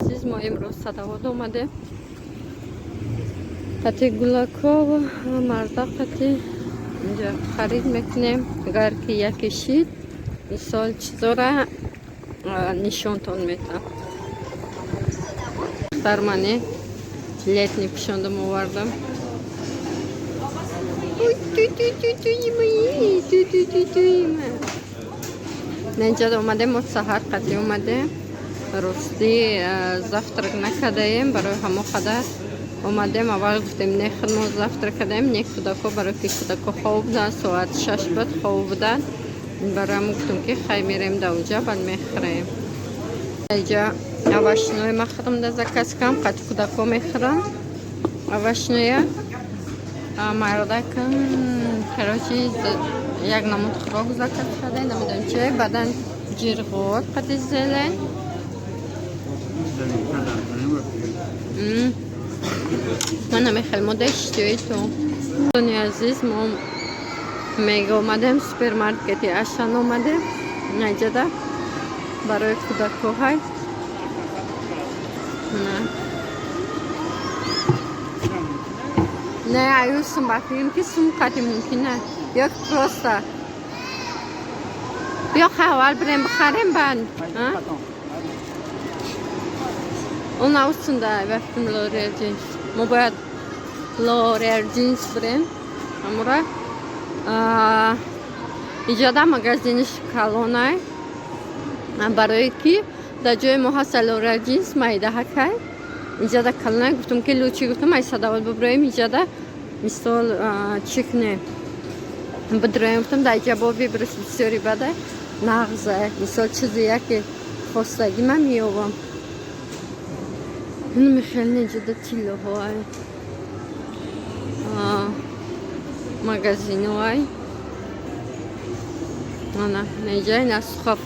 Азиз, мо имрӯз Садовод омадем. Қати Гулакова марда қати инҷа харид мекунем. Агар ки яке шид, мисол, чизора нишонтон метам. Дар мане летний пӯшондам, овардам. Ой, ту-ту-ту-ту, мои, ту-ту-ту-ту. Инҷа омадем, мо саҳар қати омадем. Ростӣ, завтрак накардаем, барои ҳамо қадар омадем. Аввал гуфтем, не, мо завтрак кардаем, не, кӯдако, барои ки кӯдако хоб буданд, соат 6 буд, хоб буданд. Барои ҳамо гуфтем, ки хай, мерем да унҷа, баъд мехӯрем. Инҷа овощной ма худам да заказ кардам, қати кӯдако мехӯрам овощноя. Мардакам, короче, як намуд хӯрок заказ карда, намедонам чи, баъдан ҷирғор қати зелень. Ман намехел мода иштиёи ту. Дӯстони азиз, мо мега омадем, супермаркети Ашан омадем. Наҷада барои кӯдако ҳай. На. Не, аю сум ба фикрам, ки сум қати мумкин не. Ё просто. Биё, хай, аввал бирем бихарем, баъд. А? Он аусунда ба фикрам Лореал ҷинс. Мо бояд Лореал ҷинс бирем. Амура иҷода магазиниш калонай. Барое ки дар ҷои мо ҳаста Лореал ҷинс майдаҳакай. Иҷода калонай, гуфтум, ки лучше, гуфтум, ай Садовод биброем, иҷода мисол чӣ кунем? Бидроем, гуфтум, дар иҷа бо выброс бисёри бада нағза. Мисол, чизи яке хостагӣ ман меёбам. Михел неҷода тиллоҳоай. Магазиноай. Ана, неҷа ина сухаф,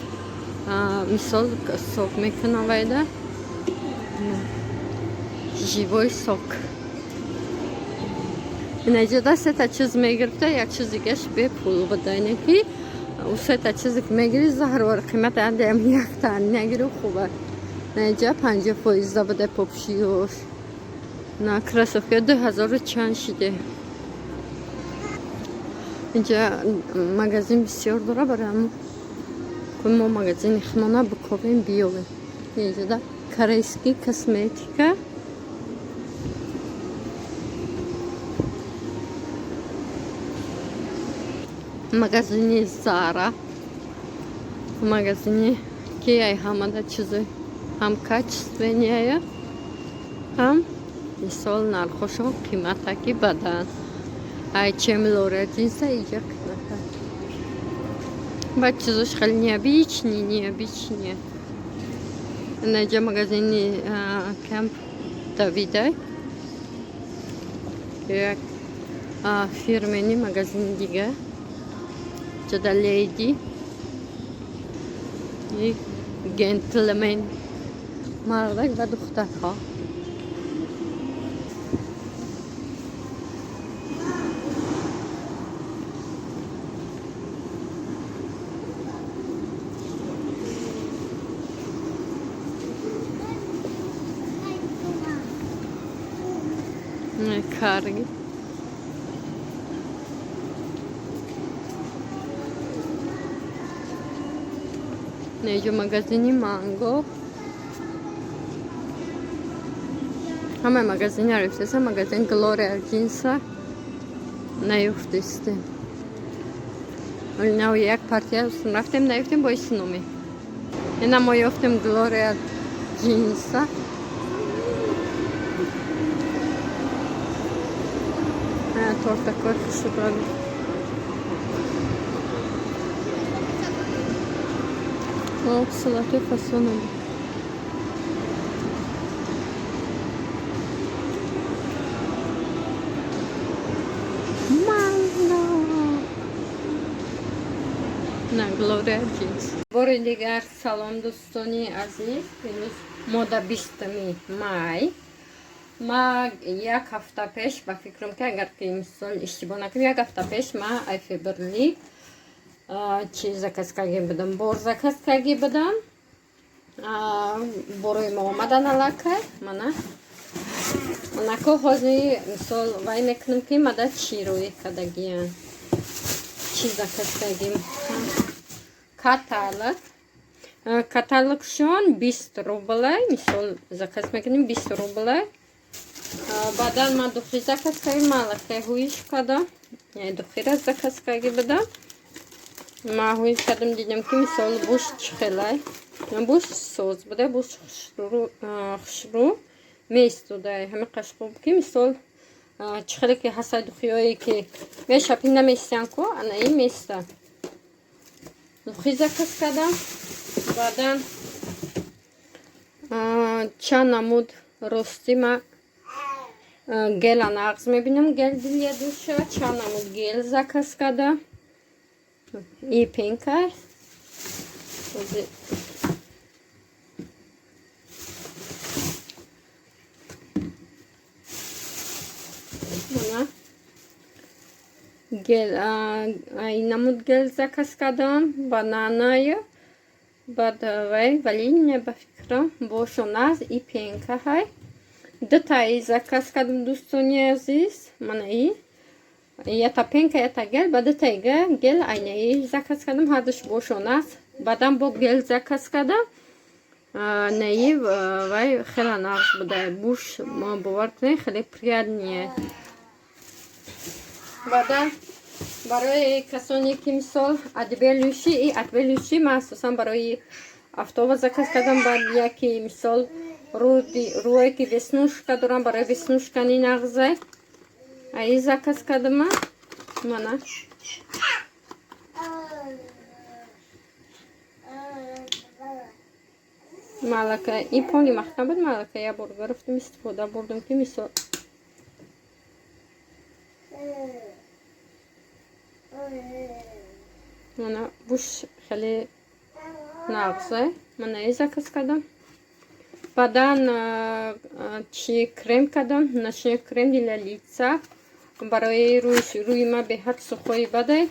мисол, сок мекунам вайда. Живой сок. Инаҷода сета чиз мегирифта, як чиз дигаш бепул буда. Ине ки ӯ сета чизе ки мегири, заҳрвор қимат андаям, якта нагиру хуба. Наҷа 50% буда попшиёш. На кроссовка 2000 чанд шиде. Инҷа магазин бисёр дора, барои ҳамо мо магазини худмона биковем, биёвем. Инҷода корейский косметика. Магазини Зара. Магазини ки ай ҳамада чизи ҳам качественная, ҳам мисол нархошон қиматаки бадан. Ай чем Лореал ҷинса иҷа қимата. Баъд чизош хеле необычный, необычный. Инаҷа магазини Кемп Давидай. Як фирменный магазини дига. Ҷода леди и гентлмен, мардак ва духтарҳо. Карги. Неҷо магазини Манго. Ҳамаи магазинҳоро ёфтеса, магазин Глория ҷинса наёфтестем. Нав як партия рафтем, наёфтем, боиси номи. Ина мо ёфтем Глория ҷинса. Тортакои хушрӯ. О, салати фасонаби. Манго. На Глория ҷинс. Бори дигар салом, дӯстони азиз. Имрӯз мода 20 май. Ма як ҳафта пеш, ба фикрам, ки агар ки мисол иштибоҳ накунам, як ҳафта пеш ма ай Фаберлик чи заказ карда будам, бор заказ карда будам. Борои мо омадан аллакай. Мана анако ҳозир, мисол, вай мекунем, ки мада чӣ рӯй кардагиян, чӣ заказ кардагим. Каталог, каталогшон 20 рублай. Мисол, заказ мекунем, 20 рублай. Баъдан ман духи заказ кардем, ман аллакай ҳуиш кардам, духира заказ карди будам. Ман ҳуиш кардам, дидам, ки, мисол, буш чӣ хелай, буш соз буда, буш хушрӯ меистодай. Ҳами қашқуб, ки, мисол, чӣ хеле ки ҳастай, духиҳое ки мешапи, наместиян ку, ана ин места. Духи заказ кардам. Баъдан чанд намуд, ростӣ, ма гела нағз мебинам, гель для душа, чанд намуд гель заказ кардам. И пенка ҳозир. Мана гель, ин намуд гель заказ кардам, бананая, баъд вай ванильная, ба фикрам, бошоназ. И пенка ҳай, дутаи заказ кардам, дӯстони азиз. Мана и ята пенка, ята гель, ба дутаига гель айнаи заказ кардам, ҳардуш бошоназ. Баъдан бо гель заказ кардам, наи вай хеле нағз буда, буш, бовар кунед, хеле приятный. Баъдан барои касоне ки, мисол, отбеливающий, и отбеливающий ман асосан барои автобус заказ кардам. Баъд яке, мисол, рӯе ки веснушка дорам, барои веснушкани нағзе, аи заказ кардама. Мана, малака и пони маҳкам буд, малака як бор гирифтам, истифода бурдам, ки, мисол, мана буш хеле нағзе. Мана и заказ кардам. Баъдан чи крем кардам, ночной крем для лица барои рӯи ма беҳад сухои бадай.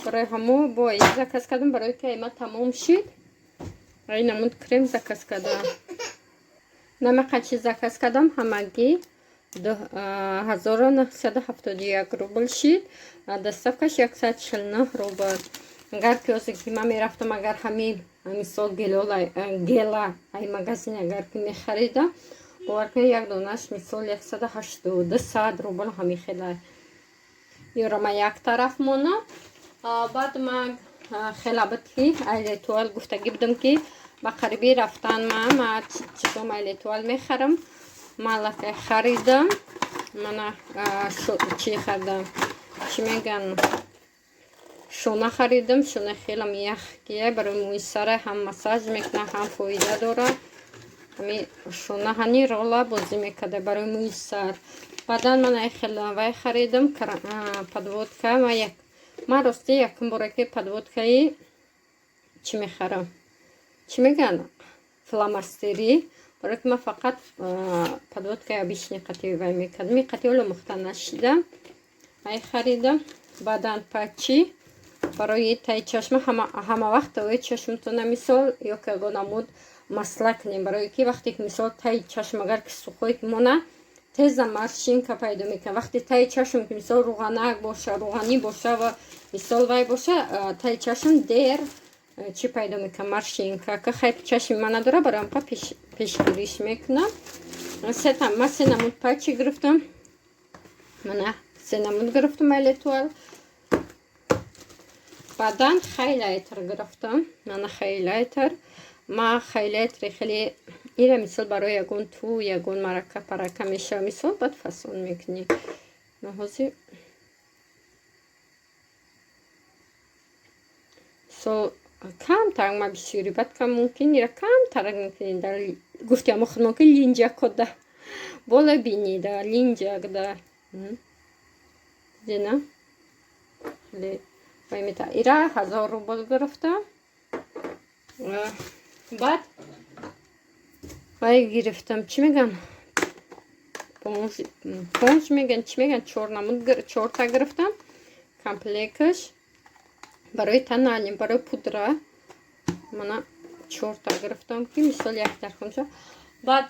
Барои ҳамо бо и заказ кардам, барои ки ма тамом шид, ай намуд крем заказ кардам. Намақа чи заказ кардам, ҳамагӣ 1971 рубл шид, доставкаш 149 рубл. Агар ки ҳозир ки ман мерафтам, агар ҳамин, мисол, гела ай магазин агар ки мехаридам, бовар кунед, як донаш, мисол, 180, 200 рубл ҳамин хела. Ёро ман як тараф монам. Баъд ман хела буд, ки ай Л'Этуаль гуфтагӣ будам, ки ба қариби рафтан ма чизом ай Л'Этуаль мехарам. Ман аллакай харидам. Мана чӣ харидам, чӣ меган, шона харидам. Шона хелам яхкия, барои мӯи сара ҳам массаж мекунад, ҳам фоида дорад. Ҳами шона ҳани рола бозӣ мекарда барои мӯи сар. Баъдан ман ай хела вай харидам, подводка. Ман рости якум боре ки подводкаи чӣ мехарам, чӣ мегӯянд, фломастерӣ, барое ки ман фақат подводкаи обычный қати вай мекардам, и қати ҳоло мухта нашидам, ай харидам. Баъдан патчи барои таи чашма. Ҳама вақт ои чашмтона, мисол, ё ки ягон намуд масла кунем, барое ки вақте ки, мисол, таи чашм агар ки сухой мона, теза морщинка пайдо мекунад. Вақте таи чашм ки, мисол, рӯғанак боша, рӯғанӣ боша ва, мисол, вай боша, таи чашм дер чӣ пайдо мекунад, морщинка. Ка хай чашми ман надора, барои ҳамқа пешгириш мекунам. Ман се намуд патчи гирифтам, мана се намуд гирифтам ай Л'Этуаль. Баъдан хайлайтер гирифтам. Мана хайлайтер. Ма хайлайтери хеле ира, мисол, барои ягон ту, ягон марака парака мешава, мисол, баъд фасон мекунӣ. Ҳозир, мисол, камтар, ма бисёри баъд кам мумкин ира камтарак мекунӣ дар гуфти ҳамо худмон, ки линҷакода бола бинӣ, да линҷак да дина хеле вай мета. Ира 1000 рубл гирифтам. Баъд вай гирифтам, чӣ меган, понж меган, чӣ меган, чор намуд, чорта гирифтам, комплекташ барои тональный, барои пудра. Мана Чорта гирифтам, ки мисол як тархунча. Баъд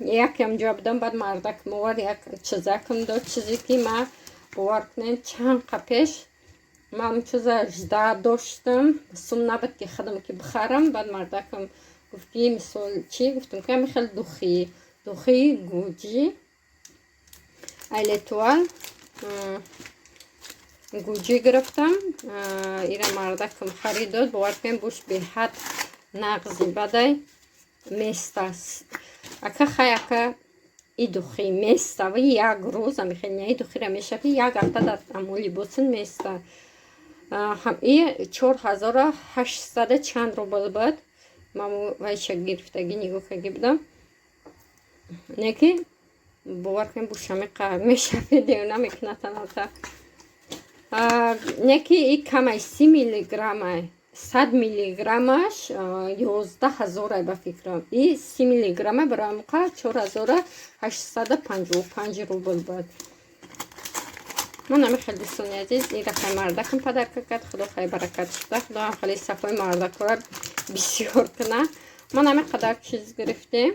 якам ҷо будам, баъд мардак мовар як чизакам дод, чизе ки ма, бовар кунед, чанд қа пеш ман чиза жда доштам, сум набуд, ки худам ки бихарам. Баъд мардакам гуфт, ки мисол чӣ гуфтам, ки ами хел духи Гуччи, ай Л'Этуаль Гуччи гирифтам. Ира мардакам харид дод. Бовар кунед, буш беҳад нағзи бадай места. Ака, хай, ака, и духи места ва як рӯз амихел и духира мешафи, як ҳафта дар амо либосин места. И 4800 чанд рубл буд. Маму вайша гирифтагӣ, нигоҳ карги будам, не ки, бовар кунед, бушамиқа мешафи, девона мекунад таната. Не ки и камай, 30 миллиграммай, 100 миллиграммаш 11 000-ай, ба фикрам. И 30 миллиграмма барои амқа 4855 рубл буд. Ман ами хел, дӯстони азиз, ира хай мардакам подарка кард. Худо хай баракат шуда, Худоам хеле сафои мардакора бисёр куна. Ман ами қадар чиз гирифтем,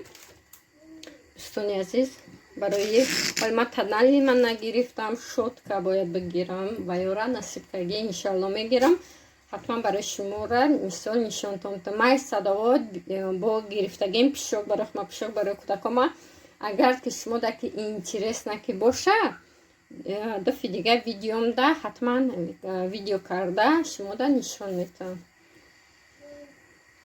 дӯстони азиз, барои ҳол ман тональный ман нагирифтам, щётка бояд бигирам ва ёра насиб карги, иншалло, мегирам ҳатман. Барои шумора мисол нишонтон. Май садовод бо гирифтагим пушок барои ма, пушок барои кӯдакома. Агар ки шумо да ки интересно ки боша, дафи дига видеомда ҳатман видео карда шумода нишон метавам.